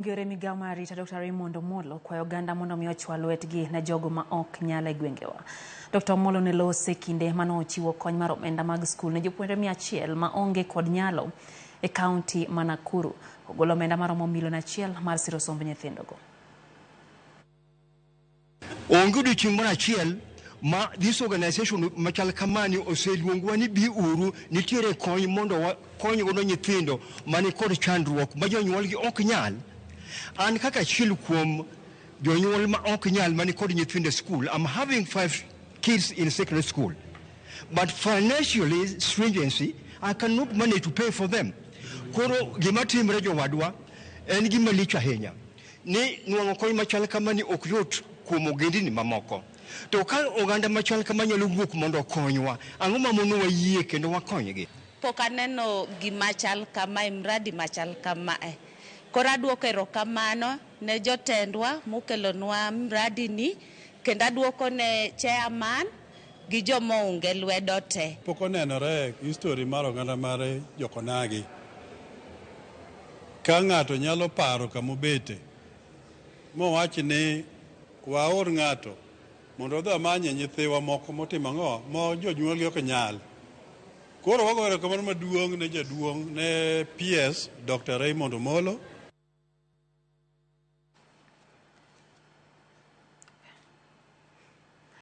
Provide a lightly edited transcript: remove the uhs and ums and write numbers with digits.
Ngere migao mar arita Dr. Raymond Omolo kwayo oganda mondo mi ochwal lwetgi ne jogo ma ok nyal e gwengewa. Dr. Omolo ne lose kinde mane ochiwo kony mar omenda mag skul ne jopuonjre 100 ma onge kod nyalo e kaunti ma Nakuru. Ogolo omenda maromo milion 1 mar siro somb nyithindogo. Onge odiochieng' moro achiel ma this organization machal kamani oseluongowa ni bi uru nitiere kony mondo wakony godo nyithindo mani kod chandruok ma jonyuolgi ok nyal. An kaka achiel kuom jonyuol ma ok nyal mani kod nyithindo e school, I'm having 5 kids in secondary school. But financially stringency, I cannot manage to pay for them. Koro gima timre jowadwa en gima lich ahinya. Ni nwang'o kony machal kamani ok yot kuom ogendini mamoko. To ka oganda machal kama nyalo wuok mondo okonywa, ang'o ma monowa yie kendo wakonygi? Pok aneno gima chal kamae, mradi machal kamae. Koro aduoko erokamano ne jotendwa mokelonwa mradi ni, kendo aduoko ne chairman gi joma ounge lwedo te. Pok onenore history mar oganda mar Jokonagi. Ka ng'ato nyalo paro kamobete, mowach ni waor ng'ato mondo odhi omanye nyithiwa moko motimo ang'o, ma jonyuolgi ok nyal. Koro wagoyo erokamano maduong' ne jaduong' ne PS Dr. Raymond Omolo.